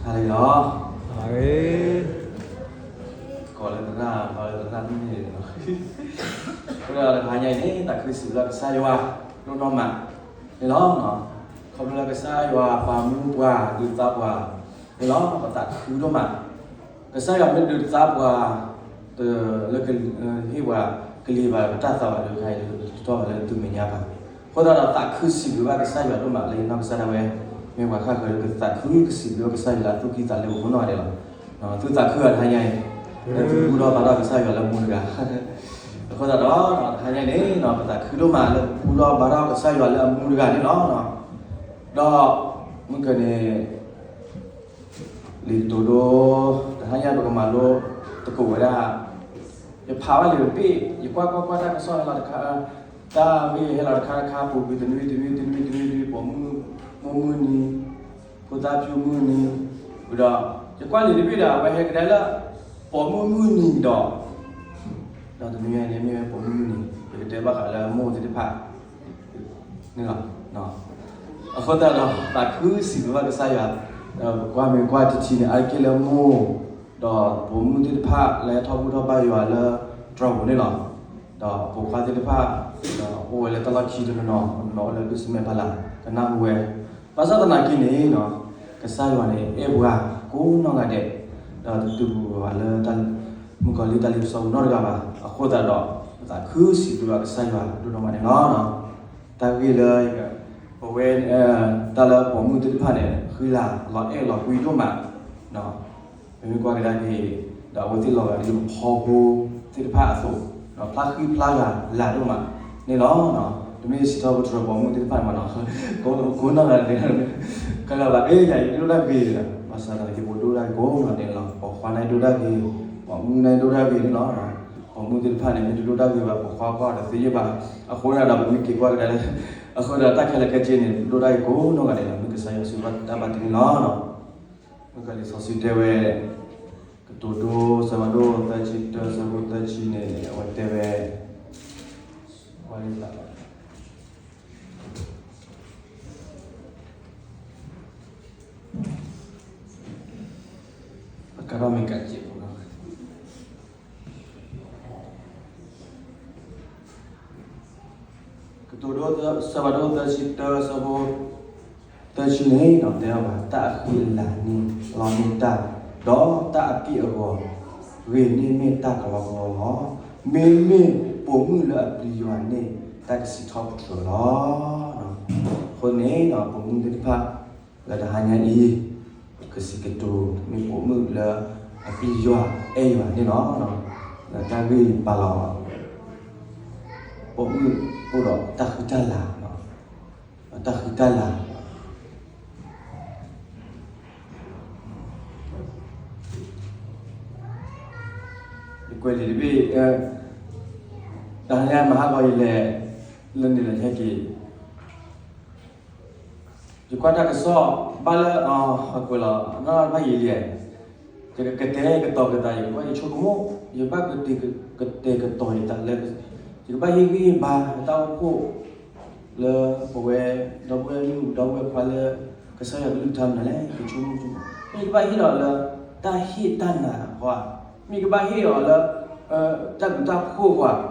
ဟါလၢအဂ့ၤလီၤ. ကိးလၢသရၣ် ကိးလၢသရၣ်မ့ၢ်န့ၣ်လီၤ. အဃိဒီးတဟါညါအံၤန့ၣ် သးခုစံးဘျုးကစၢ်ယွၤ ဒိၣ်နီၢ်မးန့ၣ်လီၤ. ခီဖျိလၢကစၢ်ယွၤပာ်မူပှၤ ဒုးသါပှၤန့ၣ်လီၤ. ပသးခုဒိၣ်မး ကစၢ်ယွၤမ့ၢ်ဒုးသါပှၤ လၢကဟ့ၣ်ပှၤကလံၤဘၣ် ပတၢ်သးဘၣ်ဒီး ခါအံၤတထီၣ်ဘၣ်လၢသုမဲာ်ညါဘၣ်. အဃိသတးဒီး သးခုစံးဘျုးဘၣ်ကစၢ်ယွၤဒိၣ်မး လၢယနီၢ်ကစၢ်ဒၣ်ဝဲ မ့ၢ်ပှၤဃၣ်ဃၢၤလၢကသးခုကစံးဘျုးကစၢ်ယွၤလၢအသူၣ်ကံၢ်သးလဲပူၤနီၢ်ဂၤဒဲးလီၤ. သုသးခုဂၤတဟါညါအံၤ လၢသုဘူၣ်ထီၣ်ဘါထီၣ်ကစၢ်ယွၤလၢမူတဂၤ အဃိသတးဒီး တဟါညါအံၤန့ၣ် ပသးခုဒိၣ်မးလၢပဘူၣ်ထီၣ်ဘါထီၣ်ကစၢ်ယွၤလၢအမူတဂၤန့ၣ်လီၤ. ဒီး မုၢ်ကန့ၣ် လံာ်ကတိၤဒိ တဟါညါပကမၤလိသကိးဝဲဒၣ် ယဖးဝဲလံာ်တဘ့ၣ် ယကွၢ်ကွၢ်ကွၢ်တၢ်ကစီၣ်ဟဲလီၤတခါ တၢ်ဂ့ၢ်ဟဲလီၤတခါတခါ ပူၤကွံာ်တနွံတနွံတနွံတနွံတနွံ ပိာ်မုၣ် မိၢ်မုၢ်နံၤ ဖိသၣ်ဖၠူမုၢ်နံၤ ဒီး ယကွၢ်လံာ်တဘ့ၣ်ဒီး အဝဲဟဲကဒါလၢ ပိာ်မုၣ်မုၢ်နံၤဒီး ဒီးတနွံညါန့ၣ် မ့ၢ်ဝဲပိာ်မုၣ်မုၢ်နံၤ ယကတဲဘၣ်ဃးလၢမိၢ်သ့ၣ်တဖၣ် န့ၣ်လီၤ. အဃိသတးဒီး သးခုစံးဘျုးဘၣ်ကစၢ်ယွၤ ပကွၢ်မ့ၢ်ကွၢ်တထံၣ်န့ၣ် အါတက့ၢ်လၢမိၢ် ဒီးပိာ်မုၣ်သ့ၣ်တဖၣ်လၢဟဲထီၣ်ဘူၣ်ထီၣ်ဘါယွၤလၢတြီၤပူၤန့ၣ်လီၤ. ဒီးပိာ်ခွါသ့ၣ်တဖၣ် ဒီးအိၣ်ဝဲလၢတၢ်လီၢ်ခံတနီၤနီၤ တနီၤနီၤအိၣ်လၢဒူၣ်စမဲာ်ဖီလာ် ကနၢ်ဟူဝဲ ဘၣ်ဆၣ်သနာ်က့န့ၣ် ကစၢ်ယွၤန့ၣ် အဲၣ်ပှၤကိးနီၢ်ဂၤဒဲး ဒီးတတူၢ်ဘၣ်လၢ မုၣ်ကီၤလံၢ်တၢ်လ့ပစီပူၤနီတဂၤဘၣ်. အဃိသတးဒီး ပသးခုစံးဘျုးဘၣ်ကစၢ်ယွၤဒိၣ်နီၢ်မးန့ၣ်လီၤ. တၢ်ဂ့ၢ်လၢ ပဝဲ တၢ်လၢပိာ်မုၣ်သ့ၣ်တဖၣ်န့ၣ် ဃံလၤလီၤအဲၣ်လီၤကွံဒိၣ်မး ပမ့ၢ်ကွၢ်ကဒါက့ၤ ဒီးအဝဲသ့ၣ်လီၤဂာ်ဒ်ပဖီဖိသ့ၣ်တဖၣ်အသိး ဒီးဖျါဃံဖျါလၤလၤဒိၣ်မးန့ၣ်လီၤ. တမ့ၢ်စံးထီၣ်ပတြၢၤပိာ်မုၣ်သ့ၣ်တဖၣ်မးနီၤ ကိးနီၢ်ဂၤဒဲး ကလၢဘၣ် အဲၣ်ယၤ ယဒိၣ်တၢ်ဂ့ၤဒီး ဘၣ်ဆၣ်သနာ်က့ ပဒိၣ်တၢ်ဂ့ၤကိးနီၢ်ဂၤဒဲးန့ၣ်လီၤ. ပိာ်ခွါန့ၣ်ဒိၣ်တၢ်ဂ့ၤ ပိာ်မုၣ်န့ၣ်ဒိၣ်တၢ်ဂ့ၤန့ၣ်လီၤ. ပိာ်မုၣ်သ့ၣ်တဖၣ်န့ၣ် မ့ၢ်တဒိၣ်တၢ်ဂ့ၤဘၣ် ပိာ်ခွါကွၢ်ဒီးသ့ယဲၢ်ဘၣ်. အဃိဒၣ်ဒီး ပမ့ၢ်က့ၤကွၢ်ကဒါလၢ အဃိဒီးတၢ်ခဲလၢာ်ခဲဆ့န့ၣ် ဒိၣ်တၢ်ဂ့ၤကိးနီၢ်ဂၤဒဲးလီၤ. မ့ၢ်ကစၢ်ယွၤဆိၣ်ဂ့ၤဘၣ်တၢ်ဘၣ်တနံၤလီၤ. မ့ၢ်ကလံာ်စီဆှံတဲဝဲ ကတိၤဒိ ဆၢဖးဒိၣ်သၢဆံတၢ ဆၢဖိသၢဆံန့ၣ် အဝဲတဲဝဲ ဝါလံသး အကရီမ့ၢ်ကးစဲးဖိလီၤ. ကတိၤဒိ ဆၢဖးဒိၣ်သၢဆံတၢ ဆၢဖိသၢဆံန့ၣ် တဲဘၣ် တၢ်အဃံအလၤန့ၣ် လီၤန့ၢ်တၢ်, ဒီးတၢ်အက့ၢ်အဂီၤ ဂ့ၤန့ၢ်မ့ၢ်တၢ်ကလီကလီလီၤ. မ့မ့ၢ်ပိာ်မုၣ်လၢအပျံၤယွၤန့ၣ် တၢ်ကစံးထီၣ်ပတြၢၤလီၤ. အဃိန့ၣ် ပိာ်မုၣ်သ့ၣ်တဖၣ် လၢတဟါညါအံၤ ကစံးကတိၤမ့ၢ်ပိာ်မုၣ်လၢအပျံၤယွၤအဲၣ်ယွၤန့ၣ်လီၤ. လၢတၢ်ဂ့ၢ်ပာ်လီၤ ပိာ်မုၣ်အိၣ်ဒီးတၢ်ဃံတၢ်လၤ, တၢ်ဃံတၢ်လၤ ယကွဲးလံာ်တဘ့ၣ် တဟါညါမဟါဂီၤယလဲၤ လၢန့ၣ်လၢဟဲက့ၤ ယကွၢ်တၢ်ကစီၣ် ဘၣ်လၢ အကွဲးလီၤ နီၢ်ဘၣ်ယံာ်လံ, ယကကတဲာ်ကတီၤက့ၤသး ယကဘၣ်ယဆိကမိၣ် ယဘၣ်ကတဲာ်ကတီၤယသးလၢ ယကဘၣ်ဟ့ၣ်ဂံၢ်ဟ့ၣ်ဘါ တၢ်အိၣ်ဖှိၣ် လၢပဝဲ ဒီပုၢ်ဝဲၢ်မုၣ် ဒီပုၢ်ဝဲၢ်ခွါလၢ ကစၢ်ယွၤကလုၢ်ကထါမနုၤလဲၣ် ယဆိကမိၣ်ဆိကမိၣ် မ့ၢ်ယကဘၣ်ဟ့ၣ်လီၤလၢ တၢ်ဟ့ၣ်တၢ်နၤအဂီၢ်, မ့ၢ်ယကဘၣ်ဟ့ၣ်အီၤလၢ တၢ်ဘျုးတၢ်ဖှိၣ်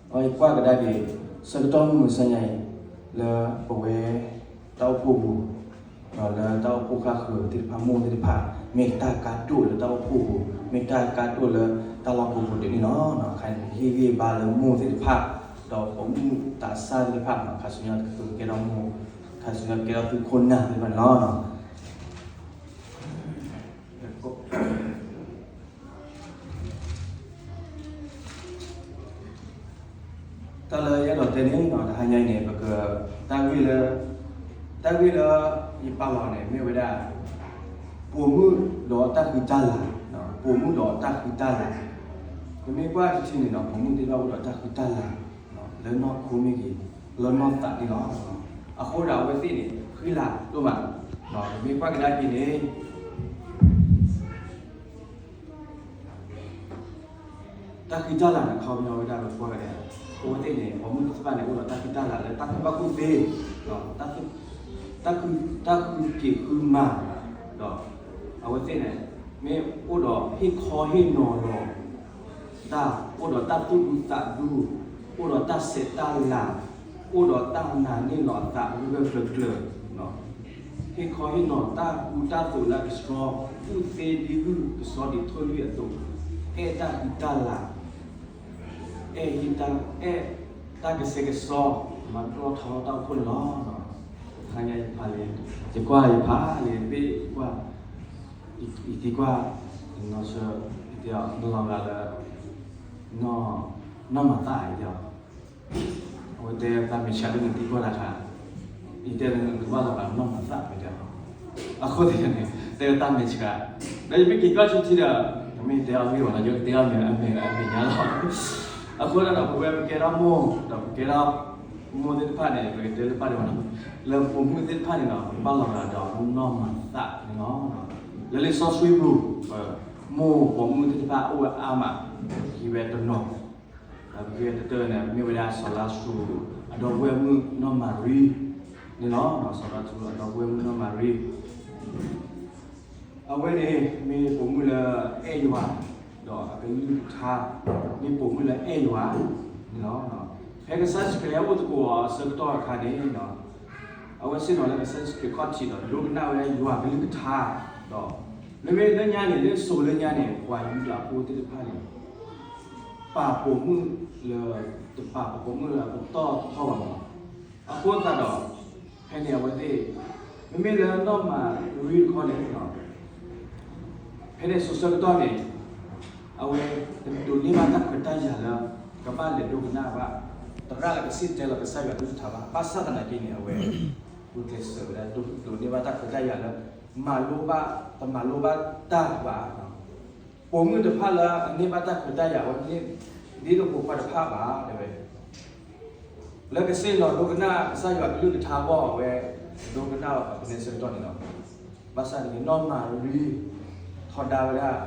အဂီၢ် ယကွၢ်ကဒါက့ၤ ဆၢကတီၢ်မုၢ်မဆါညါအံၤ လၢပဝဲ တၢ်အိၣ်ဖှိၣ်ပူၤ ဒီးလၢတၢ်အိၣ်ဖှိၣ်ဃၣ်ဃၢၤသ့ၣ်တဖၣ် မိၢ်သ့ၣ်တဖၣ် မ့ၢ်တၢ်ကါဒိၣ်လၢတၢ်အိၣ်ဖှိၣ်ပူၤ မ့ၢ်တၢ်ကါဒိၣ်လၢတၢ်လီၢ်ပူၤပူၤဒ်န့ၣ်လီၤ. ခါန့ၣ် ဟ့ၣ်ဂံၢ်ဘါလၢမိၢ်သ့ၣ်တဖၣ် ဒီးပိာ်မုၣ်သးစၢ်သ့ၣ်တဖၣ် ခါဆူညါကဲထီၣ်မိၢ် ခါဆူညါကဲထီၣ်သုခိၣ်နၢ်သ့ၣ်တဖၣ်န့ၣ်လီၤ. တၢ်လၢယအဲၣ်ဒိးတဲန့ၣ် တဟါညါအံၤန့ၣ် ပက တၢ်ဂ့ၢ်လၢ တၢ်ဂ့ၢ်လၢယပာ်လီၤန့ၣ် မ့ၢ်ဝဲဒၣ် ပိာ်မုၣ်ဒီးတၢ်ဃံတၢ်လၤ, ပိာ်မုၣ်ဒီးတၢ်ဃံတၢ်လၤ, ပမ့ၢ်ကွၢ်တထံၣ်န့ၣ်ဒီး ပိာ်မုၣ်သ့ၣ်တဖၣ်အိၣ်ဒီးတၢ်ဃံတၢ်လၤ လၢနီၢ်ခိမ့ၢ်ဂ့ၤ လၢနီၢ်သးန့ၣ်လီၤ. အဃိဒီးအဝဲသ့ၣ်န့ၣ် ဃံလၤဒိၣ်မး, ပမ့ၢ်ကွၢ်ကဒါက့ၤန့ၣ် တၢ်ဃံတၢ်လၤန့ၣ် ခီပညီဝဲဒၣ်လၢပှၤကညီ အဝဲသ့ၣ်န့ၣ် ပိာ်မုၣ်သ့ၣ်တဖၣ်န့ၣ် အိၣ်ဒီးတၢ်ဃံတၢ်လၤလၢတၢ်ကူၣ်ဘၣ်ကူၣ်သ့, တၢ်ဃုက့ၤဃုမၤ, ဒီး အဝဲသ့ၣ်န့ၣ် မ့ၢ်အိၣ်ဒီးဟ့ၣ်ခီဟ့ၣ်နီၤလီၤတၢ်, အိၣ်ဒီးတၢ်သူၣ်ဒူသးဒူ, အိၣ်ဒီးတၢ်ဆဲးတၢ်လၤ, အိၣ်ဒီးတၢ်နာ်န့ၢ်လီၤအသးဂၢၢ်ဂၢၢ်ကျၢၤကျၢၤ, ဟ့ၣ်ခီဟ့ၣ်နီၤတၢ်ကူတၢ်သိးလၢအကဆှီ, ကူၣ်သ့ဒ်ဂုၢ်ကဆှီဒ်ထိၣ်လွံၢ်အသိး, အဲၣ်တၢ်ဃံတၢ်လၤ, အဲၣ်ဟံးတၢ်, အဲၣ်တၢ်ကဆဲးကဆှီ, မၤဒိၣ်ထီၣ်တၢ်အိၣ်ဖှိၣ်န့ၣ်လီၤ. တခါညါယဖးလံ, ယကွၢ်ယဖးလံ, ဘ့ၣ်ယကွၢ်, ယသံကွၢ်, နီၢ်ဆၢ, ယတဲအီၤ နလီၤဂာ်လၢ နီၢ်မၤသၣ်အံၤ, အဝဲတဲတၢ်မဲာ်ဆှးဒ်နသံကွၢ်တၢ်ခါ, ယတဲလၢနကဘၣ်လီၤဂာ်နီၢ်မၤသၣ်ဝဲတဲ, အဃိသတးန့ၣ် တဲတၢ်မဲာ်ဆှး, ဒီးယမ့ၢ်က့ၤကွၢ်ဆူထံဒီး ယမ့ၢ်တဲအီၤဂ့ၢ်ဝဲလီၤ, ယတဲအီၤမ့ၢ်အမဲာ်ညါလီၤ. အဃိသတးဒီး ပဝဲပကဲထီၣ်မိၢ်, ဒီးပကဲထီၣ်မိၢ်သ့ၣ်တဖၣ်န့ၣ် ပကတဲလၢပၢ်ဒံးဘၣ်နီၤ, လၢပိာ်မုၣ်သ့ၣ်တဖၣ်န့ၣ်ဒီး ပဘၣ်လီၤဂာ်ဒီးနီၢ်မၤသၣ်န့ၣ်လီၤ. လၢလံာ်စီဆှံပူၤ မိၢ်ပိာ်မုၣ်သ့ၣ်တဖၣ်အိၣ်ဝဲအါမး, ဟံးဝဲတနီၤ, ဒီးပကတဲတၢ်န့ၣ် မ့ၢ်ဝဲဒၣ်စီၤလါစရူး အဒီပုၢ်ဝဲၢ်မုၣ်နီၢ်မၤရံန့ၣ်လီၤ. စီၤလါစရူးအဒီပုၢ်ဝဲၢ်မုၣ်နီၢ်မၤရံ အဝဲန့ၣ် မ့ၢ်ပိာ်မုၣ်လၢအဲၣ်ယွၤ ဒီးအကလုၢ်ကထါ, မ့ၢ်ပိာ်မုၣ်လၢအဲၣ်ယွၤန့ၣ်လီၤ. ဖဲကစၢ်ယ့ၣ်ၡူးခရံာ်ဟဲအိၣ်သကိးအီၤအဆၢကတီၢ်အခါန့ၣ် အဝဲဆ့ၣ်နီၤလၢကစၢ်ယ့ၣ်ၡူးခရံာ်ခီၣ်ထံးဒီး ဒိကနၣ်ဝဲဒၣ်ယွၤကလုၢ်ကထါ, ဒီးမ့မ့ၢ်လၢညါန့ၣ် လၢစိၤလၢညါန့ၣ် ပှၤယူဒၤဖိသ့ၣ်တဖၣ်န့ၣ် ပာ်ပိာ်မုၣ်လၢ တပာ်ပိာ်မုၣ်လၢပတီၢ်ထီၣ်ဘၣ်မး. အဃိသတးဒီး ဖဲန့ၣ်အဝဲသ့ၣ် မ့မ့ၢ်လၢနီၢ်မၤရံတခီန့ၣ် ဖဲန့ၣ်စိၤဆၢကတီၢ်န့ၣ် အဝဲတဒိးန့ၢ်ဘၣ်တၢ်ခွဲးတၢ်ယာ်လၢ ကဘၣ်လဲၤဒိကနၣ်ဘၣ် သရၣ်လၢကစံၣ်တဲၤလီၤကစၢ်ယွၤကလုၢ်ကထါဘၣ်. ဘၣ်ဆၣ်သနာ်က့န့ၣ် အဝဲ ဂုာ်ကျဲးစၢးဝဲဒၣ် ဒိးန့ၢ်ဘၣ်တၢ်ခွဲးတၢ်ယာ်လၢ မၤလိဘၣ် တမၤလိဘၣ်တၢ်ဘၣ်. ပိာ်မုၣ်တဖၣ်လၢအန့ၢ်ဘၣ်တၢ်ခွဲးတၢ်ယာ်ဝဲန့ၣ် ဒ်သိးပိာ်ခွါတဖၣ်ဘၣ် တဲဝဲ လၢကစံၣ်နီၤဒိကနၣ်ကစၢ်ယွၤကလုၢ်ကထါအဂီၢ် အဝဲဒိကနၣ်ဖဲန့ၣ်ဆၢကတီၢ်န့ၣ်လီၤ. ဘၣ်ဆၣ်န့ၣ် နီၢ်မၤရံ ထီဒါဝဲဒၣ်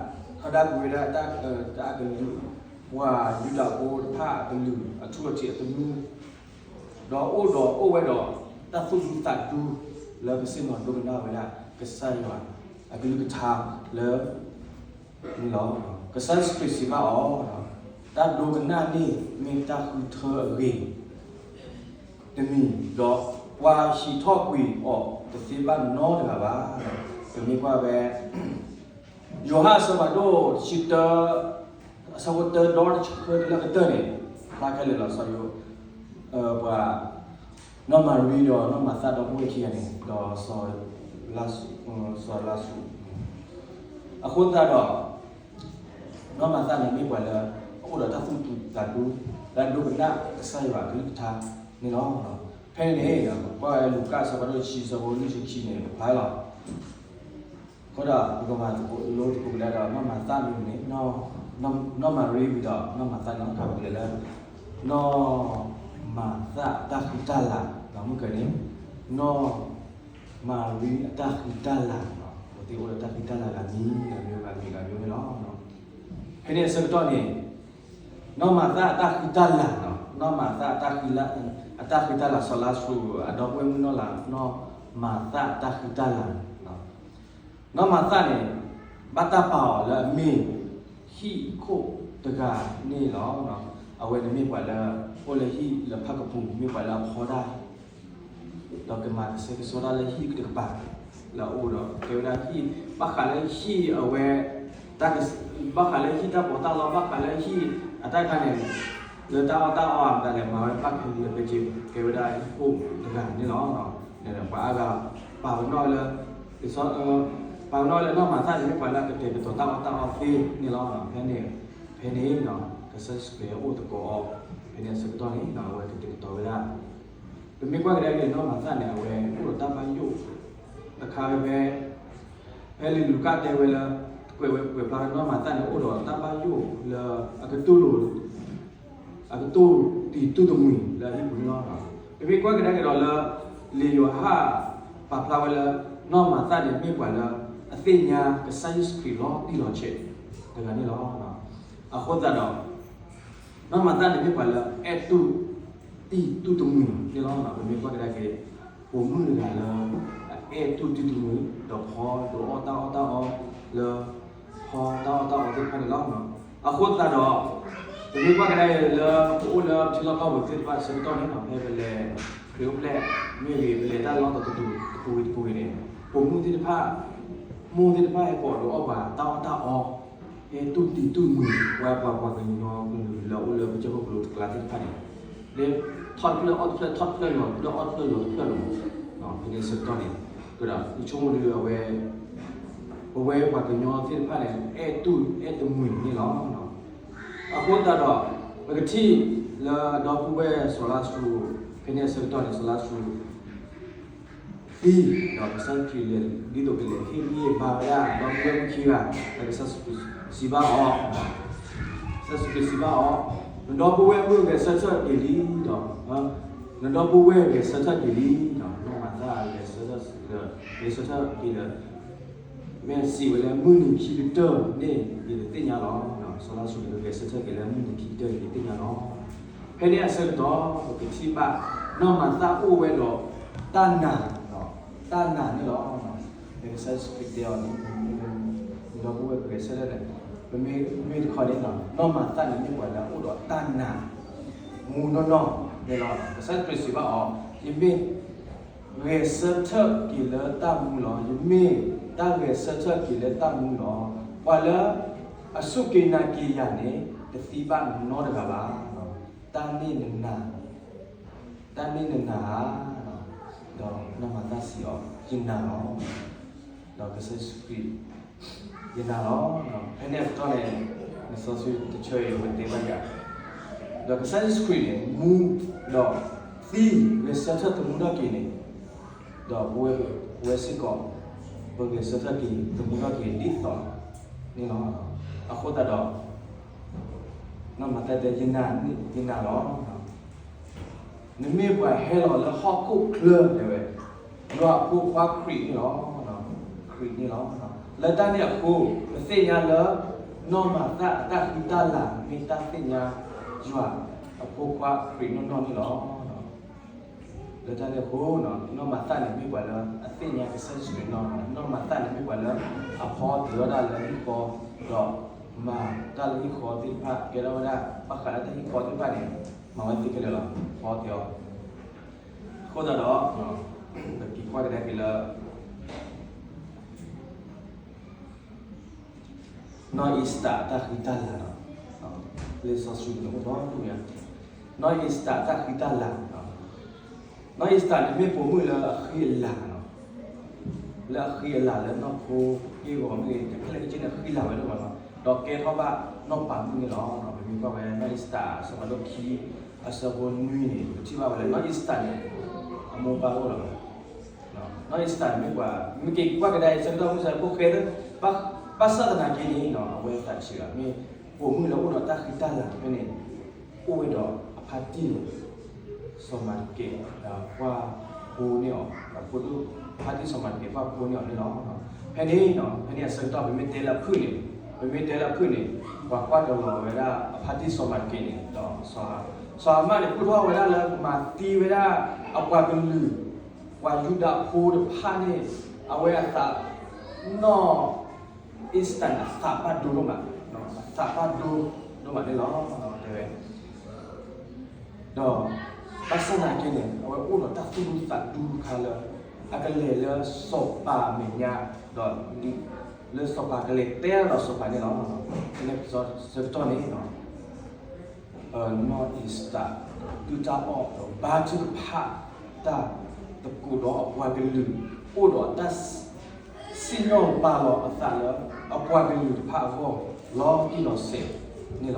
ထီဒါကွံာ်ဝဲဒၣ် တၢ်အကလုၢ် ပှၤယူဒၤဖိတဖၣ်အကလုၢ် အထူအထံးအသနူ ဒီးအိၣ်ဒီးအိၣ်ဝဲဒီး တၢ်သူၣ်ဒူသးဒူ လၢကစံၣ်နီၤဒိကနၣ်ဝဲဒၣ် ကစၢ်ယွၤအကလုၢ်ကထါလၢ န့ၣ်လီၤ. ကစၢ်ယ့ၣ်ၡူးခရံာ်စံးဘၣ်အီၤ, တၢ်ဒိကနၣ်န့ၣ်မ့ၢ်တၢ်ဃုထၢအဂ့ၤတမံၤ, ဒီးပှၤဟံးထီၣ်ကွံာ်အီၤတသ့ဘၣ်နီတဂၤဘၣ်. ပမ့ၢ်ကွၢ်ဖဲ ယိၤဟၣ်အဆၢဖးဒိၣ်တဆံတၢ အဆၢဖိတၢဒီတဆၢတလၢကတၢၢ်န့ၣ် ဖျါခဲလၢာ်လီၤ. စီၤယိၤ ပှၤ နီၢ်မၤရံဒီးနီၢ်မၤသၣ်ဒီပုၢ်ဝဲၢ်ခံဂၤန့ၣ် ဒီး စီၤလါစရူး အဃိသတးဒီး နီၢ်မၤသၣ်န့ၣ်မ့ၢ်ပှၤလၢ အအိၣ်ဒီးတၢ်သူၣ်ဒူသးဒူ လၢအဒိကနၣ်ကစၢ်ယွၤအကလုၢ်ကထါန့ၣ်လီၤ. ဖဲန့ၣ်န့ၣ် ပကွၢ်ဝဲလူၤကၣ်အဆၢဖးဒိၣ်တဆံ အဆၢဖိလွံၢ်ဆံခံန့ၣ် ပဖးလီၤ. အဃိဒီး ပကမၤလိသကိးကဒါဒီးနီၢ်မၤသၣ်မ့ၢ်န့ၣ် နီၢ်မၤရံဝံၤဒီးနီၢ်မၤသၣ်န့ၣ် ပကလဲၤလၢ နီၢ်မၤသၣ်အတၢ်ဃံတၢ်လၤ ဒီးမုၢ်ကန့ၣ် နီၢ်မၤရံအတၢ်ဃံတၢ်လၤ အဝဲသ့ၣ်အိၣ်ဒီးတၢ်ဃံတၢ်လၤဂၤမံၤဂၤမံၤဂၤမံၤဂၤမံၤန့ၣ်လီၤ. ဖဲန့ၣ်အဆၢကတီၢ်န့ၣ် နီၢ်မၤသၣ်အတၢ်ဃံတၢ်လၤ နီၢ်မၤသၣ်အတၢ်ဃံတၢ်လၤ စီၤလါစရူးအဒီပုၢ်ဝဲၢ်မုၣ်နီၢ်လၤ နီၢ်မၤသၣ်အတၢ်ဃံတၢ်လၤ နီၢ်မၤသၣ်န့ၣ် ဘၣ်တၢ်ပာ်အီၤလၢအမ့ၢ် ဟံၣ်ခိၣ်တဂၤန့ၣ်လီၤ. အဝဲန့ၣ်မ့ၢ်ပှၤလၢ အိၣ်လၢဟံၣ်လၢဖၣ်ကပူၤ မ့ၢ်ပှၤလၢအဖီတၢ် ဒီးကမၤကဆှဲကဆှီတၢ်လၢဟံၣ်တကပၤ လၢအအိၣ်ဒီး ကဲဝဲဒၣ်ဟံၣ် ဘၣ်ဃးလၢဟံၣ်အဝဲ ဘၣ်ဃးလၢဟံၣ်တၢ်ပီးတၢ်လီ ဘၣ်ဃးလၢဟံၣ်အတၢ်ခါန့ၣ် လၢတၢ်အီၣ်တၢ်အီအတၢ်လဲၤမၤဝဲဘၣ်ခဲလၢာ် ကဲဝဲဒၣ်ဟံၣ်ခိၣ်တဂၤန့ၣ်လီၤ. ပှၤအါဂၤ ပာ်ပနီၣ်လၢ ပာ်ပနီၣ်လၢနီၢ်မၤသၣ်န့ၣ် မ့ၢ်ပှၤလၢအကတဲာ်ကတီၤတၢ်အီၣ်တၢ်အီသ့န့ၣ်လီၤ. ဖဲန့ၣ် ဖဲန့ၣ် ကစၢ်ယ့ၣ်ၡူးခရံာ်အိၣ်သကိးအီၤ ဖဲန့ၣ်အဆၢကတီၢ်န့ၣ် အဝဲကတဲာ်ကတီၤဝဲဒၣ် ပမ့ၢ်ကွၢ်ကဒါက့ၤနီၢ်မၤသၣ်န့ၣ် အဝဲအိၣ်ဒီးတၢ်ဘၣ်ယိၣ်တခါဝဲဖဲ ဖဲလံာ်လူၤကၣ်တဲဝဲလၢ ကွဲးဝဲကွဲးဖျါဝဲနီၢ်မၤသၣ်န့ၣ် အိၣ်ဒီးတၢ်ဘၣ်ယိၣ်လၢအကတူၢ်လိာ် အကတူၢ်တံၤတူၢ်တမှံၤလၢအဟံၣ်ပူၤန့ၣ်လီၤ. ပမ့ၢ်ကွၢ်ကဒါက့ၤဒီးလၢ လံာ်ယိၤဟၣ်ပာ်ဖျါဝဲလၢ နီၢ်မၤသၣ်န့ၣ်မ့ၢ်ပှၤလၢ အသ့ၣ်ညါကစၢ်ယ့ၣ်ၡူးခရံာ်လီၤတံၢ်လီၤဆဲးတဂၤန့ၣ်လီၤ. အဃိသတးဒီး နီၢ်မၤသၣ်န့ၣ်မ့ၢ်ပှၤလၢအအဲၣ်တူၢ်တံၤတူၢ်တမှံၤန့ၣ်လီၤ. ပမ့ၢ်ကွၢ်ကဒါက့ၤ ပိာ်မုၣ်တဂၤလၢ အအဲၣ်တူၢ်တံၤတူၢ်တမှံၤ ဒီးဖီဒိးအီၣ်တၢ်အီၣ်တၢ်အီ လၢ ဟီတၢ်အီၣ်တၢ်အီသ့ၣ်တဖၣ်န့ၣ်လီၤ. အဃိသတးဒီး ပမ့ၢ်ကွၢ်ကဒါအံၤလၢပအိၣ်လၢပထံလီၢ်ကီၢ်ပူၤသ့ၣ်တဖၣ်ဆၢကတီၢ်န့ၣ် ဖဲပလဲၤခရံာ်အိၣ်ဖျဲၣ်မ့ၢ်ဂ့ၤ ပလဲၤတၢ်လီၢ်တပူၤတပူၤဂ့ၤတပူၤဂ့ၤန့ၣ် ပိာ်မုၣ်သ့ၣ်တဖၣ် မိၢ်သ့ၣ်တဖၣ်ဟဲကိးဒုးအီၣ်ပှၤတၢ်အီၣ်တၢ်အီ ဟဲတူၢ်တံၤတူၢ်မုၢ်ပှၤပှၤကညီကလုာ်လၢအအိၣ်လၢပကစၢၢ်ခိၣ်ကလိတကျါသ့ၣ်တဖၣ်န့ၣ် လၢထီၣ်တဖျၢၣ်အီၣ်တဖျၢၣ် ထီၣ်တဖျၢၣ်လီၤတဖျၢၣ် အီၣ်တဖျၢၣ်လီၤတဖျၢၣ်လီၤ. ဖဲန့ၣ်ဆၢကတီၢ်န့ၣ် ကဒီးယဆိကမိၣ်ဒုးအဝဲ ပဝဲပှၤကညီသ့ၣ်တဖၣ်န့ၣ် အဲၣ်တူၢ်အဲၣ်တမှံၤန့ၣ်လီၤ. အဃိသတးဒီး ပကထံၣ်လၢဒီပုၢ်ဝဲၢ်စီၤလါစရူး ဖဲန့ၣ်အဆၢကတီၢ်န့ၣ် စီၤလါစရူး သံ ဒီးကစၢ်ခရံာ်လဲၤ ဒ်သိးကလဲၤဟ့ၣ်ဂံၢ်ဟ့ၣ်ဘါဝဲဒၣ် ဒီပုၢ်ဝဲၢ်မုၣ်ခံဂၤ ဒီးကစၢ်ယ့ၣ်ၡူးခရံာ်စံးဘၣ်အီၤ, ကစၢ်ယ့ၣ်ၡူးခရံာ်စံးဘၣ်အီၤ, နဒီပုၢ်ဝဲၢ်မုၣ်ဂဲၤဆၢထၢၣ်က့ၤလံဒီး နဒီပုၢ်ဝဲၢ်ဂဲၤဆၢထၢၣ်က့ၤလံဒီး နီၢ်မၤသၣ်ဂဲၤဆၢထၢၣ် ဂဲၤဆၢထၢၣ်က့ၤဒီး မ့ၢ်စံးဝဲလၢမုၢ်နံၤခံကတၢၢ်န့ၣ် ယတသ့ၣ်ညါလီၤ. စီၤလါစရူးန့ၣ် ဂဲၤဆၢထၢၣ်က့ၤလၢမုၢ်နံၤခံကတၢၢ် ယတသ့ၣ်ညါလီၤ. ဖဲန့ၣ်အဆၢကတီၢ် ပကထံၣ်ဘၣ် နီၢ်မၤသၣ်အိၣ်ဝဲဒီး တၢ်နာ် တၢ်နာ်န့ၣ်လီၤ. ဖဲကစၢ်ယ့ၣ်ၡူးခရံာ်တဲအီၤန့ၣ် နဒီပုၢ်ဝဲၢ်ဂဲၤဆၢထၢၣ်န့ၣ် ပမ့ၢ်တခီန့ၣ် နီၢ်မၤသၣ်န့ၣ်မ့ၢ်ပှၤလၢအအိၣ်ဒီးတၢ်နာ် မူနီၢ်နီၢ်န့ၣ်လီၤ. ကစၢ်ခရံာ်စံးဘၣ်အီၤ, ယမ့ၢ် ဂဲၤဆၢထၢၣ်က့ၤလၢတၢ်မူလီၤ. ယမ့ၢ်တၢ်ဂဲၤဆၢထၢၣ်က့ၤလၢတၢ်မူလီၤ. ပှၤလၢအစူၢ်က့ၤနာ်က့ၤယၤန့ၣ် တသံဘၣ်နီတဂၤဘၣ်. တၢ်န့ၣ်နနာ်, တၢ်န့ၣ်နနာ်ဧါ, ဒီးနီၢ်မၤသၣ်စံးအီၤ, ယနာ်လီၤ. ဒီးကစၢ်ယ့ၣ်ၡူးခရံာ် ယနာ်လီၤ. ဖဲန့ၣ်အကတီၢ်န့ၣ် လံာ်စီဆှံတဆၢအံၤ အဝဲတဲဘၣ်ယၤ, ဒီးကစၢ်ယ့ၣ်ၡူးခရံာ်န့ၣ် မူဒီးသံဂဲၤဆၢထၢၣ်သမူထီၣ်က့ၤန့ၣ်, ဒီးပဝဲစ့ၢ်ကီး ပဂဲၤဆၢထၢၣ်က့ၤသမူထီၣ်က့ၤဒ်သိးန့ၣ်လီၤ. အဃိသတးဒီး နီၢ်မၤသၣ်တဲ ယနာ်လီၤ. နမ့ၢ်ပှၤဟဲလီၤလၢဟီၣ်ခိၣ်ချၢတဲဝဲ, ယွၤအဖိခွါခရံာ်န့ၣ်လီၤ. ခရံာ်န့ၣ်လီၤ. လၢတၢ်န့ၣ်အဃိ ပသ့ၣ်ညါလၢ နီၢ်မၤသၣ်အတၢ်ဃံတၢ်လၤ မ့ၢ်တၢ်သ့ၣ်ညါယွၤအဖိခွါခရံာ်နီၢ်နီၢ်န့ၣ်လီၤ. လၢတၢ်န့ၣ်အဃိ နီၢ်မၤသၣ်န့ၣ်မ့ၢ်ပှၤလၢအသ့ၣ်ညါကစၢ်ယ့ၣ်ၡူးခရံာ်နီၢ်နီၢ်, နီၢ်မၤသၣ်န့ၣ်မ့ၢ်ပှၤလၢအဖီတ့ၢ်အီၣ်တၢ်လၢဟံၣ်ဃီ, ဒီးမၤတၢ်လၢဟံၣ်ဃီသ့ၣ်တဖၣ် ကဲထီၣ်ဝဲဒၣ် ဘၣ်ဃးလၢတၢ်ဟံၣ်ဃီသ့ၣ်တဖၣ်န့ၣ် မၤဝဲသ့ခဲလၢာ်လီၤ. ဖီတ့ၢ်အီၣ် အဃိသတးဒီး ပက့ၤကွၢ်ကဒါက့ၤလၢ နီၢ်အ့ၤစတၢ်အတၢ်ဃံတၢ်လၤလီၤ. လံာ်စီဆှံန့ၣ်အိၣ်ဒီဒူၣ်ညါ, နီၢ်အ့ၤစတၢ်အတၢ်ဃံတၢ်လၤလီၤ. နီၢ်အ့ၤစတၢ်န့ၣ်မ့ၢ်ပိာ်မုၣ်လၢအဃံအလၤလီၤ. လၢအဃံအလၤလၢနီၢ်ခိဟ့ၣ်ဂီၤမ့ၢ်ဂ့ၤ တၢ်ခဲလၢာ်ခဲဆ့န့ၣ် အဃံအလၤဝဲဒၣ်လီၤ. ဒီးကဲထီၣ်ဘၣ်နီၢ်ပၤမုၣ်န့ၣ်လီၤ. ပမ့ၢ်ကွၢ်ဝဲနီၢ်အ့ၤစတၢ်အဆၢဖးဒိၣ်ခံ အဆၢဖိနွံန့ၣ် ပထံၣ်ဘၣ်ဝဲလၢနီၢ်အ့ၤစတၢ်န့ၣ် အမိၢ်ပၢ်အိၣ်လီၤ. နီၢ်အ့ၤစတၢ်န့ၣ်မ့ၢ်ပှၤ မ့ၢ်က့ၤကွၢ်ကဒါအံၤ ဆၢကတီၢ်မုၢ်ဆါဖိဃဲသၢ ဘၣ်ဆၣ်သနာ်က့န့ၣ် အဝဲသးဆံးလီၤ မ့ၢ်ပိာ်မုၣ်လၢအိၣ်ဒီးတၢ်ဃံတၢ်လၤဖဲန့ၣ် အိၣ်ဝဲဒီးအဖါတံၢ်န့ၣ် စီၤမၤတကဲ ကွၢ်ဖိန့ၢ်အီၤ ဒီးဖိဒိၣ်ဖါတံၢ်စီၤမၤတကဲ ကွၢ်ဖိန့ၢ်အီၤန့ၣ်လီၤ. ဖဲန့ၣ် ဖဲန့ၣ်အဆၢကတီၢ် ပမ့ၢ်တဲလၢအဖုၣ်န့ၣ် ပမ့ၢ်တဲလၢအဖုၣ်န့ၣ် ပှၤကွၢ်တလီၤဝဲဒၣ်အဖါတံၢ်စီၤမၤတကဲန့ၣ် ဒီးစီၤဟၤမၣ်န့ၣ် ကူၣ်ထီၣ်ဝဲဒၣ်လၢကမၤသံဝဲဒၣ်အပှၤကလုာ် ပှၤယူဒၤဖိတဖၣ်န့ၣ် အဝဲအသး နီၢ်အ့ၤစတၢ်န့ၣ် အသးဘၣ်ဒိဒိၣ်မး, အသးဘၣ်ဒိဒိၣ်မးန့ၣ်လီၤ တဲဝဲ ဒီးဘၣ်ဆၣ်သနာ်က့န့ၣ် အဝဲအိၣ်ဒီးတၢ်သူၣ်ဒူသးဒူတခါလၢ အကလဲၤလၢစီၤပၤအမဲာ်ညါ ဒီး လၢစီၤပၤကလဲၤတဲဒီးစီၤပၤန့ၣ်လီၤ. ဖဲန့ၣ်ဆၢကတီၢ်န့ၣ် နီၢ်အ့ၤစတၢ် ဒုၣ်တၢ်အီၣ်ဒီးဘါထုကဖၣ်တၢ် သကိးဒီးအပှၤကလုာ် အိၣ်ဒီးတၢ် စံၣ်ညီၣ်ပာ်လီၤအသးလၢ အပှၤကလုာ်တဖၣ်အဂီၢ် လီၤတံၢ်လီၤဆဲးန့ၣ်လီၤ.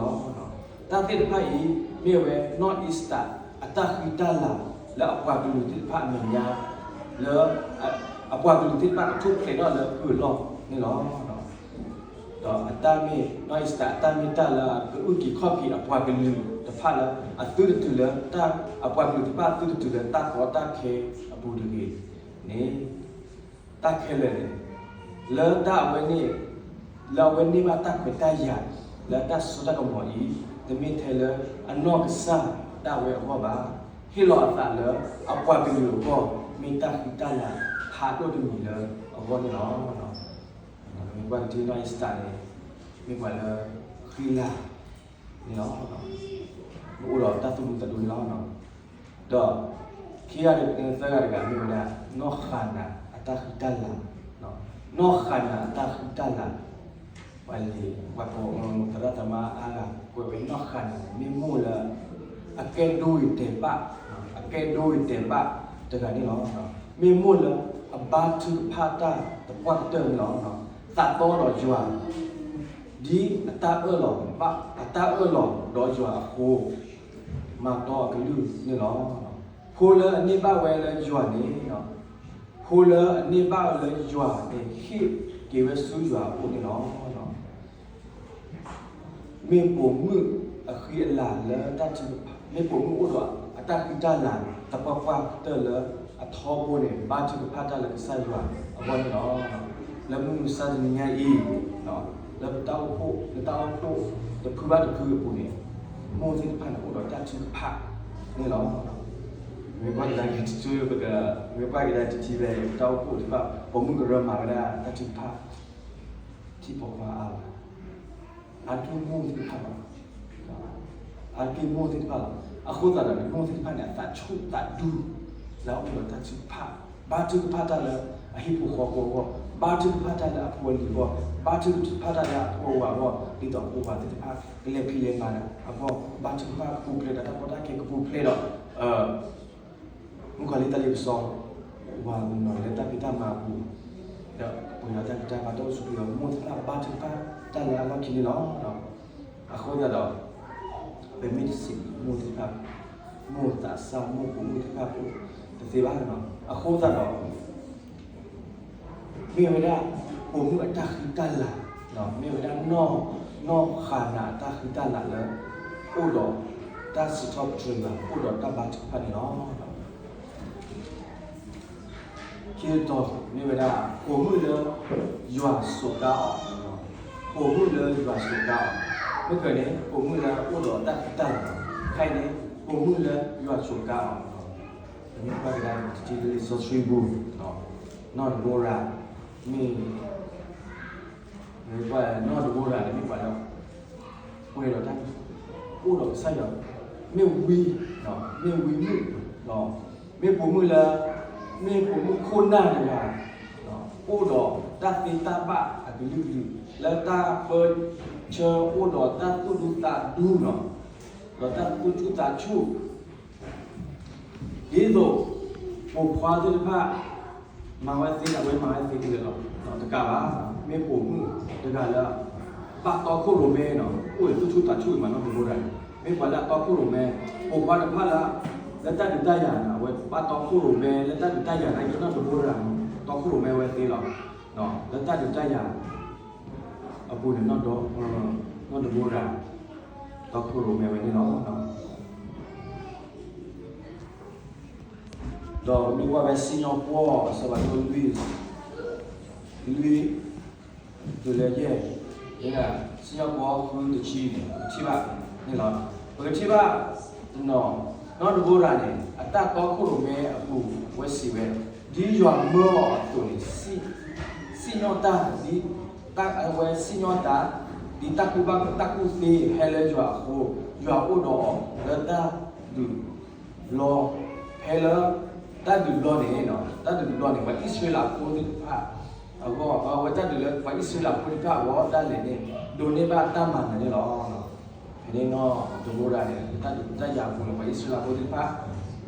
တၢ်သ့ၣ်တဖၣ်အံၤ မ့ၢ်ဝဲနီၢ်အ့ၤစတၢ် အတၢ်ဃံတၢ်လၤလၢအပှၤကလုာ်သ့ၣ်တဖၣ်အမဲာ်ညါ လၢ အပှၤကလုာ်သ့ၣ်တဖၣ်ကထူၣ်ဖျဲးထီၣ်လၢကုၢ်အလီၢ်န့ၣ်လီၤ. ဒီးအတၢ်မ့ၢ် နီၢ်အ့ၤစတၢ်အတၢ်မ့ၢ်တၢ်လၢအကအုၣ်က့ၤခီၣ်က့ၤအပှၤကလုာ်တဖၣ်လၢ အသုတတုၤလၢ အပှၤကလုာ်တဖၣ်သုတတုၤလၢတၢ်ကီတၢ်ခဲအပူၤတဂ့ၤန့ၣ် တၢ်ခဲလၢာ်န့ၣ် လၢတၢ်အဝဲန့ၣ် လၢအဝဲန့ၢ်ဘၣ်တၢ်ခွဲးတၢ်ယာ် လၢတၢ်စိတၢ်ကမီၤအံၤ တမ့ၢ်ထဲလၢအနီၢ်ကစၢ်ဒၣ်ဝဲအဂီၢ်ဘၣ်. ဟ့ၣ်လီၤအသးလၢအပှၤကလုာ်အဂီၢ် မ့ၢ်တၢ်ဃံတၢ်လၤဖးဒိၣ်တမံၤလၢအဂီၢ်န့ၣ်လီၤ. ပှၤကထံၣ်နီၢ်အ့ၤစတၢ်န့ၣ် မ့ၢ်ပှၤလၢဃံလၤန့ၣ်လီၤ. အိၣ်ဒီးတၢ်သူၣ်ဒူသးဒူန့ၣ်လီၤ. ဒီးခံဂၤဒီးသၢဂၤတဂၤမ့ၢ်ဝဲဒၣ် နီၢ်ဃၤနၤအတၢ်ဃံတၢ်လၤ, နီၢ်ဃၤနၤအတၢ်ဃံတၢ်လၤ, ပှၤလံၤ ပှၤကိးသရၣ်သမါအါဂၤ ကွဲးဝဲနီၢ်ဃၤနၤန့ၣ် မ့ၢ်မိၢ်လၢ အကဲဒိဂ့ၤတဲာ်ဘၣ်, အကဲဒိဂ့ၤတဲာ်ဘၣ်တဂၤန့ၣ်လီၤ. မ့ၢ်မိၢ်လၢအဘါထုကဖၣ်တၢ်သပှၢ်ကတၢၢ်န့ၣ်လီၤ. သးတီဒီးယွၤ ဒ်အတၢ်အၢၣ်လီၤ, အတၢ်အၢၣ်လီၤဒီးယွၤအဃိ, မၤတီအကလုၢ်န့ၣ်လီၤ. ဖိလၢအန့ၢ်ဘၣ်ဝဲလၢယွၤန့ၣ်, ဖိလၢအန့ၢ်ဘၣ်ဝဲလၢယွၤန့ၣ် ဟ့ၣ်က့ၤဝဲဆူယွၤအအိၣ်န့ၣ်လီၤ. မ့ၢ်ပိာ်မုၣ်အဃံအလၤလၢတၢ်ထုကဖၣ်, မ့ၢ်ပိာ်မုၣ်အိၣ်ဒီးအတၢ်ဃံတၢ်လၤ သပှၢ်ပှၢ်ကတၢၢ်လၢအထီဘိန့ၣ် ဘါထုကဖၣ်တၢ်လၢကစၢ်ယွၤအဂီၢ်န့ၣ်လီၤ. လၢမုၢ်မဆါတနံၤညါအံၤ, လၢပတၢ်အိၣ်ဖှိၣ်, လၢတၢ်အိၣ်ဖှိၣ်တဖုဘၣ်တဖုအပူၤန့ၣ်, မိၢ်သ့ၣ်တဖၣ်န့ၣ် အိၣ်ဒီးတၢ်ထုကဖၣ်န့ၣ်လီၤ. မ့ၢ်ကွၢ်ကဒါက့ၤတကၠိ, မ့ၢ်ကွၢ်ကဒါတထံၣ်ဝဲ ပတၢ်အိၣ်ဖှိၣ်တဖၣ် ပိာ်မုၣ်ကရၢမၤဝဲဒၣ်တၢ်ထုကဖၣ် ထံဖိခွါအါဘၣ်, အါတက့ၢ်မိၢ်သ့ၣ်တဖၣ်ဘၣ်, အါတက့ၢ်မိၢ်သ့ၣ်တဖၣ်လီၤ. အဃိသတးဒီး မိၢ်သ့ၣ်တဖၣ်န့ၣ် အသးဆူၣ်သးဒူ လၢအအိၣ်ဒီးတၢ်ထုကဖၣ်, ဘါထုကဖၣ်တၢ်လၢအဟံၣ်ဖိဃီဖိအဂီၢ်, ဘါထုကဖၣ်တၢ်လၢအဖိအလံၤအဂီၢ်, ဘါထုကဖၣ်တၢ်လၢအဖိအဝၤအဂီၢ်, ဒ်သိးအဖိအဝၤသ့ၣ်တဖၣ် ကလဲၤဖံးလဲၤမၤအဂီၢ်, ဘါထုကဖၣ်ကပူၤဖျဲးဒီးတၢ်ကီတၢ်ခဲ ကပူၤဖျဲးဒီး မုၣ်ကီၤလံၢ်တၢ်လ့ပစီ ဝၤနီၤလၢတၢ်ဖံးတၢ်မၤအပူၤ, ဒီးပှဲၤဒီးတၢ်ဖံးတၢ်မၤ တၢ်အိၣ်ဆူၣ်အိၣ်ချ့ မိၢ်သ့ၣ်တဖၣ်ဘါထုကဖၣ်တၢ်လၢအလီၢ်ခံန့ၣ်လီၤ. အဃိသတးဒီး ပမ့ၢ်တစံးဘျုးမိၢ်သ့ၣ်တဖၣ်, မိၢ်သးစၢ် မိၢ်ပိာ်မုၣ်သ့ၣ်တဖၣ် တသ့ဘၣ်. အဃိသတးဒီး မ့ၢ်ဝဲဒၣ် ပိာ်မုၣ်အတၢ်ဃံတၢ်လၤ, မ့ၢ်ဝဲဒၣ် နီၢ်ဃၤနၤအတၢ်ဃံတၢ်လၤလၢ အိၣ်ဒီးတၢ်စံးထီၣ်ပတြၢၤယွၤ အိၣ်ဒီးတၢ်ဘါထုကဖၣ်န့ၣ်လီၤ. ခံတီၤ မ့ၢ်ဝဲဒၣ် ပိာ်မုၣ်လၢယွၤစူးကါအီၤ, ပိာ်မုၣ်လၢယွၤစူးကါအီၤ, မ့ၢ်ကန့ၣ် ပိာ်မုၣ်လၢအိၣ်ဒီးတၢ်ဃံတၢ်လၤ, ခဲအံၤန့ၣ် ပိာ်မုၣ်လၢယွၤစူးကါအီၤ, မ့ၢ်ကွၢ်ကဒါတထံၣ်လၢလံာ်စီဆှံပူၤ, နီၢ်ဒဘိရၤ မ့ၢ် မ့ၢ်ကွၢ်နီၢ်ဒဘိရၤန့ၣ် မ့ၢ်ပှၤလၢ ပှဲၤဒီးတၢ် အိၣ်ဒီးကစၢ်ယွၤ, မ့ၢ်ဝံ, မ့ၢ်ဝံမုၣ်, မ့ၢ်ပိာ်မုၣ်လၢ မ့ၢ်ပိာ်မုၣ်ခိၣ်နၢ်တဂၤ, အိၣ်ဒီးတၢ်သ့တၢ်ဘၣ်အကလုာ်ကလုာ် လၢတၢ်ပၢဆှၢ အိၣ်ဒီးတၢ်သူၣ်ဒူသးဒူနီၤ, ဒီးတၢ်သူၣ်ဆူၣ်သးဆူၣ် ဒ်သိး ပိာ်ခွါသ့ၣ်တဖၣ် မၤဝဲသ့န့ၣ် အဝဲမၤဝဲသ့ဒ်လဲၣ်လီၤ. တကးဘၣ်, မ့ၢ်ပိာ်မုၣ်တဂၤလၢ ဘၣ်တီခိၣ်ရိၣ်မဲနီၤ, အိၣ်ဒီးသူၣ်ဆူၣ်သးဆူၣ်အံၤမးနီၢ်ဒဘိရၤန့ၣ် မ့ၢ်ပှၤလၢအတီခိၣ်ရိၣ်မဲ, ပိာ်ခွါတဖၣ်လၢ လၢတၢ်ဒုးတၢ်ယၤန့ၣ် အဝဲဘၣ်တီခိၣ်ရိၣ်မဲ လၢတၢ်ဒုးတၢ်ယၤနာ်က့ နီၢ်ဒဘိရၤ တီခိၣ်ရိၣ်မဲဝဲသ့လီၤ. လၢတၢ်ဒုးတၢ်ယၤ အပူၤန့ၣ် နီၢ်ဒဘိရၤ တီခိၣ်ရိၣ်မဲဝဲန့ၣ်လီၤ. ဒီးပမ့ၢ်ကွၢ်ဖဲစံၣ်ညီၣ်ကွီၢ် အဆၢဖးဒိၣ်လွံၢ်, လွံၢ်, တုၤလၢယဲၢ်, စံၣ်ညီၣ်ကွီၢ်ဃုတဆံန့ၣ် ပကထံၣ်ဘၣ်န့ၣ်လီၤ. ပကထံၣ်ဘၣ်တနီၤ, နီၢ်ဒဘိရၤန့ၣ် အတၢ်တီခိၣ်ရိၣ်မဲအပူၤ အဝဲစံးဝဲ, ဒ်ယွၤမၢအီၤအသိးန့ၣ် စံၣ်ညီၣ်တၢ်, ဒ်အဝဲစံၣ်ညီၣ်တၢ်, ဒ်တၢ်ကူၣ်ဘၣ်တၢ်ကူၣ်သ့ဟဲလၢယွၤအဃိ, ယွၤအိၣ်ဒီးအီၤလၢတၢ်ဒုး လီၤ, ဖဲလၢတၢ်ဒုးလီၤန့ၣ်, တၢ်ဒုးလီၤန့ၣ် ပှၤအံၣ်စရ့လးဖိသ့ၣ်တဖၣ်အဂီၢ်, အဝဲတၢ်ဒုးလၢပှၤအံၣ်စရ့လးဖိသ့ၣ်တဖၣ်အဂီၢ် ဒၣ်လဲာ်န့ၣ် ဒိးန့ၢ်ဘၣ်တၢ်မၤနၢၤန့ၣ်လီၤ. ဖဲန့ၣ်နီၢ်ဒဘိရၤန့ၣ် တၢ်ဒုးတၢ်ယၤအပူၤန့ၣ် ပှၤအံၣ်စရ့လးဖိသ့ၣ်တဖၣ်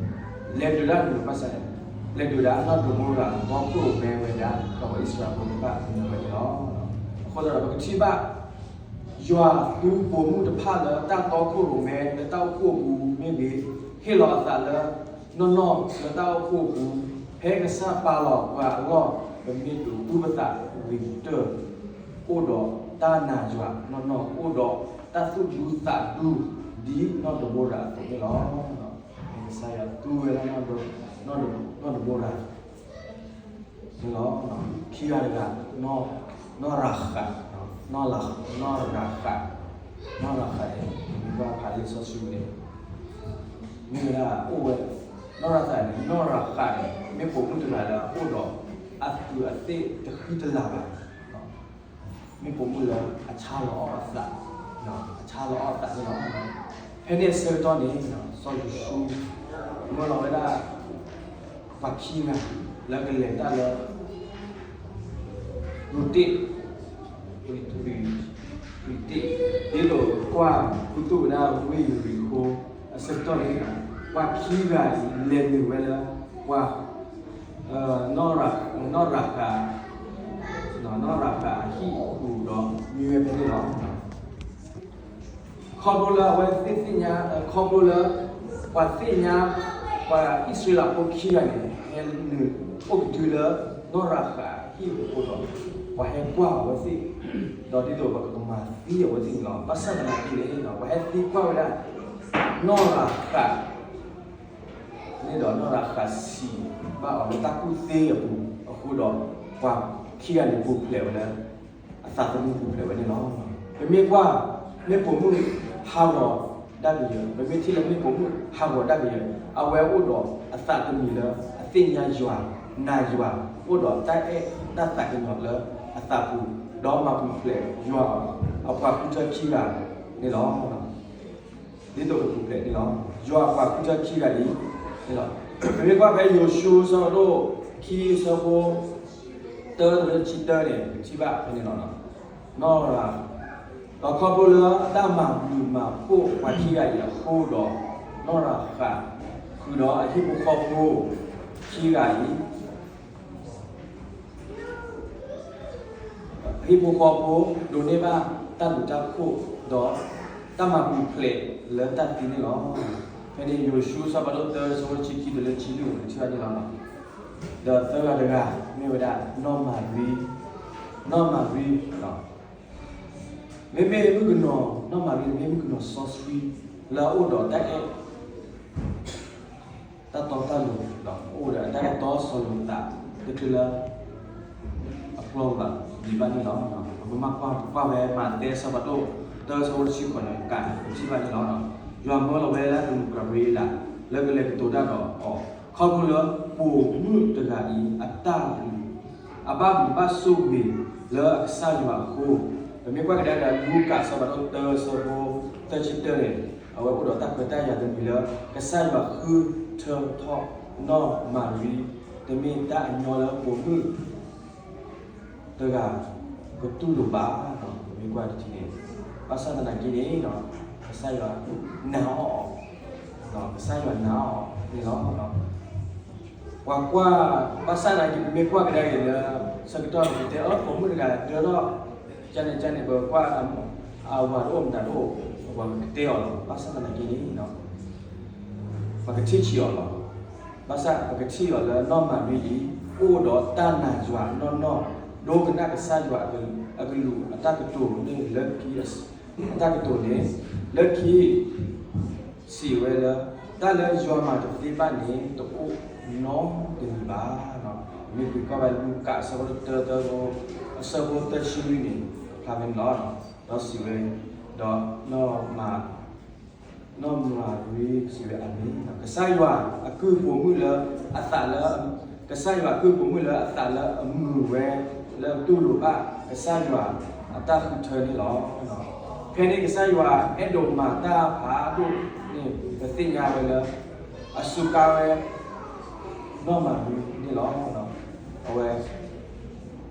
လဲၤဒုးတၢ်ဒုးဘၣ်ဆၣ်န့ၣ်, လဲၤဒုးဒၣ်နီၢ်ဒဘိရၤ တီခိၣ်ရိၣ်မဲဝဲဒၣ် ဒီးပှၤအံၣ်စရ့လးဖိသ့ၣ်တဖၣ်ဝဲန့ၣ်လီၤ. အဃိသတးဒီး ပကထံၣ်ဘၣ် ယွၤသူပိာ်မုၣ်တဖၣ်လၢတၢ်တီခိၣ်ရိၣ်မဲ လၢတၢ်အိၣ်ဖှိၣ်အပူၤမ့ၢ်ဂ့ၤ, ဟ့ၣ်လီၤအသးလၢ နီၢ်နီၢ်လၢတၢ်အိၣ်ဖှိၣ်အပူၤ, ဖဲကစၢ်ပာ်လီၤပှၤအလီၢ် ပမ့ၢ်ဒိးသူပသးဂ့ၤကတၢၢ်, အိၣ်ဒီးတၢ်နာ်ယွၤနီၢ်နီၢ်, အိၣ်ဒီးတၢ်သူၣ်ဒူသးဒူ ဒ်နီၢ်ဒဘိရၤအသိးန့ၣ်လီၤ. ကစၢ်ယွၤသူဝဲဒၣ် နီၢ်ဒဘိရၤ န့ၣ်လီၤ. ခံဂၤတဂၤ နီၢ်ရၤဃး, နီၢ်ရၤဃး, နီၢ်ရၤဃးန့ၣ် မ့ၢ်ဘၣ်ဖးလံာ်စီဆှံန့ၣ် မ့ၢ်ဝဲဒၣ်အိၣ်ဝဲ, နီၢ်ရၤဃးန့ၣ်, နီၢ်ရၤဃးန့ၣ် မ့ၢ်ပိာ်မုၣ်တဂၤလၢအအိၣ်ဒီးအသူးအသ့ၣ်တဃံတလၤဘၣ်. မ့ၣ်ပိာ်မုၣ်လၢအဆါလီၤအီၣ်အသး, အဆါလီၤအီၣ်အသးန့ၣ်လီၤ. ဖဲန့ၣ်အဆၢကတီၢ်န့ၣ် စီၤယိၤၡူ မၢလီၤဝဲဒၣ် ပှၤခံဂၤ လၢကလဲၤတၢ်လၢ ရူၤတ့ၣ်, ရူၤတ့ၣ်, ဒ်သိးကွၢ်ခူသူၣ်ဝဲဒၣ်ဝ့ၢ်ယရံၤဃိၤအဆၢကတီၢ်န့ၣ်, ပှၤခံဂၤအံၤ လဲၤနုာ်ဝဲလၢ ပှၤ နီၢ်ရၤဃး, နီၢ်ရၤဃးအဟံၣ်ပူၤဒီးမံဝဲဖဲန့ၣ်လီၤ. ခီဖျိလၢအဝဲသ့ၣ်သ့ၣ်ညါ, ခီဖျိလၢ ပှၤသ့ၣ်ညါ ပှၤအံၣ်စရ့လးဖိခံဂၤန့ၣ် ဟဲနုာ်အိၣ်ကဒုလၢ နီၢ်ရၤဃးအဟံၣ်အဃိဒီး ပှၤဟဲကွၢ်အဝဲသ့ၣ်, ဒီးဒ်သိးပကမၤသံအဝဲသ့ၣ်န့ၣ်လီၤ. ဘၣ်ဆၣ်သနာ်က့န့ၣ် ပှၤဟဲသံကွၢ်ဝဲဒၣ် နီၢ်ရၤဃး န့ၣ်ဒီး နီၢ်ရၤဃးစံးဘၣ်အီၤလၢတၢ်ကူၣ်သ့အပူၤအဃိဒီး ပှၤခံဂၤန့ၣ်ပူၤဖျဲးဝဲလၢ အသးသမူပူၤဖျဲးဝဲန့ၣ်လီၤ. ပမ့ၢ်ကွၢ် မ့ၣ်ပိာ်မုၣ်ဟးဂီၤဒၣ်ကယၢၤ, ပမ့ၢ်ထံၣ်လၢမ့ၣ်ပိာ်မုၣ်ဟးဂီၤဒၣ်ကယၢၤ, အဝဲအိၣ်ဒီးအသးတမံၤလၢအသ့ၣ်ညါယွၤ, နာ်ယွၤ, အိၣ်ဒီးတၢ်အဲၣ်တၢ်သးကညီၤလၢအသးပူၤ, ဒီးမၤပူၤဖျဲးယွၤအပှၤဃုထၢခံဂၤန့ၣ်လီၤ. ဒ်သိးကပူၤဖျဲးန့ၣ်လီၤ. ယွၤအပှၤဃုထၢခံဂၤအံၤန့ၣ်လီၤ. ပမ့ၢ်ကွၢ်ဖဲယိၤၡူအဆၢဒိၣ်ခံအဆၢဖိ တၢ တဆံတၢန့ၣ် ပထံၣ်ဘၣ်ဖဲန့ၣ်လီၤ. နီၢ်ရၤ, ဒီးခီဖျိလၢတၢ်မၤဘျုးမၤဖှိၣ်ပှၤခံဂၤအံၤအဃိဒီး, နီၢ်ရၤဃး ဃုာ်ဒီးအဟံၣ်ဖိဃီဖိခံဂၤအံၤ ဟံၣ်ဖိဃီဖိ ဒိးန့ၢ်ဘၣ်တၢ်ဘျုးတၢ်ဖှိၣ်ဒီး တၢ်မၤပူၤဖျဲးလၢတၢ်သံန့ၣ်လီၤ. ဖဲန့ၣ်ယိၤၡူအဆၢဖးဒိၣ်တၢ အဆၢဖိတဆံခံတုၤလၢတဆံလွံၢ်န့ၣ် ပထံၣ်ဘၣ်န့ၣ်လီၤ. ဒီးသၢဂၤတဂၤ မ့ၢ်ဝဲဒၣ် နီၢ်မၤရံ, နီၢ်မၤရံ မ့မ့ၢ်မုၣ်ကနီၤ, နီၢ်မၤရံန့ၣ်မ့ၢ်မုၣ်ကနီၤစီဆှံ လၢအအိၣ်ဒီးတၢ်အဲၣ် တၢ်တီတၢ်လိၤ, အိၣ်ဒီးတၢ်အဲၣ်တီစီၤလိာ်သး တချုးလၢ အပျီဘၣ်ဒံးဘၣ်န့ၣ်လီၤ. ပမ့ၢ်ကွၢ်ဝဲမးသဲအဆၢဖးဒိၣ်တၢ အဆၢဖိတဆံဃိးန့ၣ် ကးန့ၣ် ပထံၣ်ဘၣ်န့ၣ်လီၤ. ယွၤမၢလီၤဝဲဒၣ်တမုၢ်ကၤဘြံၤအ့လး လၢကလဲၤကတိၤတၢ်ဒီးအီၤ ခီဖျိလၢပိာ်မုၣ်တဂၤအံၤ အတၢ် အဘၣ်မုာ်ဘၣ်ဆိၣ်ဂ့ၤလၢအကစၢ်ယွၤအဃိ, ပမ့ၢ်ကွၢ်ကဒါက့ၤလူၤကၣ်အဆၢဖးဒိၣ်တၢ အဆၢဖိသၢဆံတၢန့ၣ်, အဝဲအိၣ်ဒီးတၢ်ခွဲးတၢ်ယာ်တမံၤလၢ ကစၢ်ယွၤဃုထၢထီၣ်နီၢ်မၤရံ တမ့ၢ်တၢ်အညီလၢပိာ်မုၣ်တဂၤ ကတူၢ်လိာ်ဘၣ်, ပမ့ၢ်ကွၢ်တထံၣ်န့ၣ်, ဘၣ်ဆၣ်သနာ်က့န့ၣ်, ကစၢ်ယွၤနာ်အီၤ, ကစၢ်ယွၤနာ်အီၤန့ၣ်လီၤ. ပှၤကွၢ်, ဘၣ်ဆၣ်သနာ်က့ ပမ့ၢ်ကွၢ်ကဒါက့ၤလၢ ဆၢကတီၢ်န့ၣ် ပကတဲအီၤ ပိာ်မုၣ်တဂၤဒၢထီၣ် ကန့ၣ်ကန့ၣ် ပကွၢ် အဝၤတအိၣ်မတၤတအိၣ်, ပှၤကတဲအီၤလီၤ. ဘၣ်ဆၣ်သနာ်က့န့ၣ် ပကထံၣ်ဆံးအီၤလီၤ. ဘၣ်ဆၣ်ပကထံၣ်အီၤလၢ နီၢ်မၤရံအံၤ အိၣ်ဒီးတၢ်နာ်ယွၤနီၢ်နီၢ်, ဒိကနၣ်ကစၢ်ယွၤအကလူးအတၢ်ကတိၤန့ၣ်လၢခံ, အတၢ်ကတိၤန့ၣ် လၢခံ စံးဝဲလၢ တၢ်လၢယွၤမၤတသ့ဘၣ်န့ၣ် တအိၣ်နီတမံၤဘၣ်. မ့ၢ်ကွၢ်ဘၣ်လူၤကၣ်အဆၢဖိတၢ အဆၢဖိသၢဆံလွံၢ်န့ၣ် ဖျါဖဲန့ၣ်လီၤ. ဒီးစံးဝဲ, ဒီး နီၢ်မၤရံစံးဝဲ အၤမ့ၣ်, ကစၢ်ယွၤအကုၢ်ပိာ်မုၣ်လၢအသးလၢ, ကစၢ်ယွၤအကုၢ်ပိာ်မုၣ်လၢအသးလၢအမုာ်ဝဲ လၢအတူၢ်လိာ်ဘၣ်ကစၢ်ယွၤအတၢ်ဃုထၢန့ၣ်လီၤ. ဖဲန့ၣ်ကစၢ်ယွၤအဲၣ်ဒိးမၤတၢ်ဖးဒိၣ်န့ၣ် ပသ့ၣ်ညါဝဲလၢ အစူးကါဝဲ နီၢ်မၤရံန့ၣ်လီၤ. အဝဲ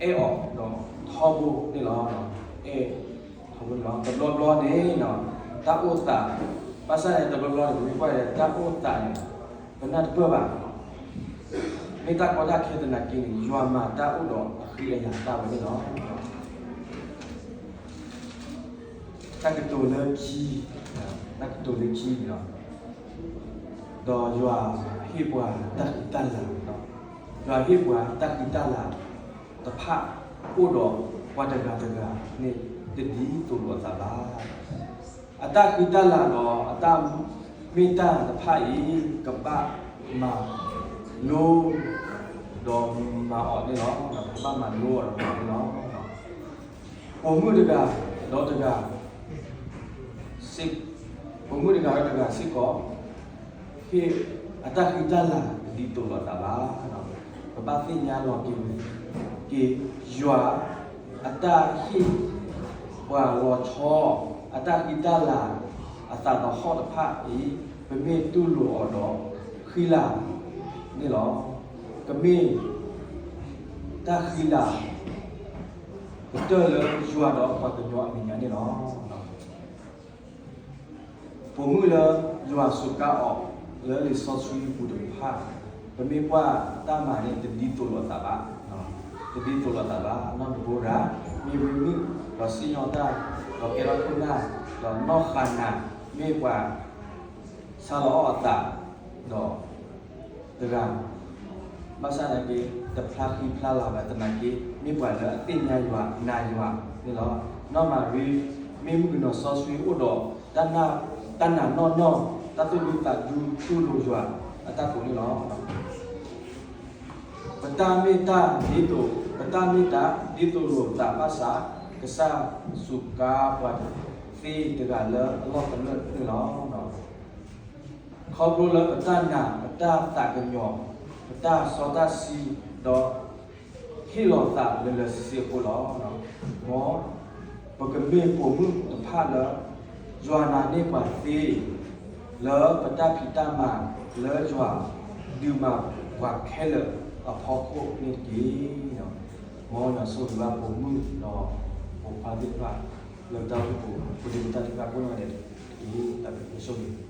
အဲၣ်အီၤဒီးထီဘိန့ၣ်လီၤ. အဲၣ်ထီဘိန့ၣ်လီၤ. တဘျီဘျီန့ၣ် တၢ်အိၣ်သး, ဘၣ်ဆၣ်န့ၣ် တဘျီဘျီန့ၣ် ပမ့ၢ်ကွၢ်န့ၣ် တၢ်အိၣ်သးန့ၣ် ပနၢ်တပၢၢ်ဘၣ်. မ့ၢ်တၢ်ကီတၢ်ခဲသနာ်က့န့ၣ် ယွၤမၤတၢ်အိၣ်ဒီးအဃံအလၤတၢ်ဝဲန့ၣ်လီၤ. တၢ်ကတိၤလၢခံ, တၢ်ကတိၤလၢခံန့ၣ်လီၤ. ဒီးယွၤဟ့ၣ်ပှၤတၢ်ဃံတၢ်လၤ, ယွၤဟ့ၣ်ပှၤတၢ်ဃံတၢ်လၤတဖၣ် အိၣ်ဒီးပှၤတဂၤတဂၤန့ၣ် တဒ်သိးလိာ်အသးဘၣ်. အတၢ်ဃံတၢ်လၤဒီးအတၢ်မ့ၢ်တၢ်တဖၣ်အံၤ ကဘၣ်မၤလိ ဒီးမၤအီၤန့ၣ်လီၤ. ကဘၣ်မၤလိအီၤဒီးမၤအီၤန့ၣ်လီၤ. ပိာ်မုၣ်တဂၤဒီးတဂၤ ပိာ်မုၣ်တဂၤဒီးတဂၤစ့ၢ်ကီး ဟ့ၣ်အတၢ်ဃံတၢ်လၤတဒ်သိးလိာ်အသးဘၣ်. ပဘၣ်သ့ၣ်ညါလီၤက့ၤ က့ၤယွၤအတၢ်ဟ့ၣ် ပှၤလီၤဆီအတၢ်ဃံတၢ်လၤ အသးသဟီၣ်တဖၣ်အံၤ ပမ့ၢ်တူၢ်လိာ်အီၤဒီး ဃံလၤန့ၣ်လီၤ. ကမ့ၢ်တၢ်ဃံလၤကတၢၢ်လၢယွၤဒီးပှၤကညီအမဲာ်ညါန့ၣ်လီၤ. ပိာ်မုၣ်လၢယွၤစူးကါအီၤလၢလံာ်စီဆှံပူၤတဖၣ်, ပမ့ၢ်ကွၢ်တၢ်မၤန့ၣ် တဒ်သိးလိာ်သးဘၣ်, တဒ်သိးလိာ်သးဘၣ်. နီၢ်တဘိရၤ မ့ၢ်ဝံမုၣ်ဒီးစံၣ်ညီၣ်တၢ်, ဒီးကဲထီၣ်ခိၣ်နၢ်, ဒီးနီၢ်ဃၤနၤ မ့ၢ်ပှၤ ဆါလီၤအီၣ်အသး ဒီး တဂၤ, ဘၣ်ဆၣ်သနာ်က့ တဖျါဃံဖျါလၤဘၣ်သနာ်က့ မ့ၢ်ပှၤလၢအသ့ၣ်ညါယွၤနာ်ယွၤန့ၣ်လီၤ. နီၢ်မၤရံ မ့ၢ်မုၣ်ကနီၤစီဆှံအိၣ်ဒီး တၢ်နာ်နီၢ်နီၢ် တၢ်သူၣ်ဒူသးဒူတူၢ်လိာ်ယွၤအတၢ်တိာ်န့ၣ်လီၤ. ပတၢ်မ့ၢ်တၢ်ဒ်သိး, ပတၢ်မ့ၢ်တၢ်ဒ်သိးလိာ်သးဘၣ်ဆၣ်, ကစၢ်စူးကါပှၤသ့တဂၤလၢအလီၢ်သနၢၣ်န့ၣ်လီၤ. ခီဖျိလၢပတၢ်နာ်, ပတၢ်သးကညီၤ, ပတၢ်စီတၢ်ဆှံ, ဒီးဟ့ၣ်လီၤသးလၢာ်လၢာ်ဆ့ဆ့အဃိလီၤ. မ်ပကမ့ၢ်ပိာ်မုၣ်တဖၣ်လၢ ယွၤနာ်န့ၢ်ပှၤသ့ လၢပတၢ်ဖံးတၢ်မၤလၢယွၤဒုးမၤပှၤခဲလၢာ်အဖီခိၣ်န့ၣ်တက့ၢ်. မ်ယွၤဆိၣ်ဂ့ၤဘၣ်ပိာ်မုၣ်ဒီး ပိာ်ခွါသ့ၣ်တဖၣ် လၢတၢ်အိၣ်ဖှိၣ်ဖိ ဖိဒံဖိသၣ်သ့ၣ်တဖၣ်ကိးနီၢ်ဂၤဒဲးတက့ၢ်. တၢ်ဆိၣ်ဂ့ၤ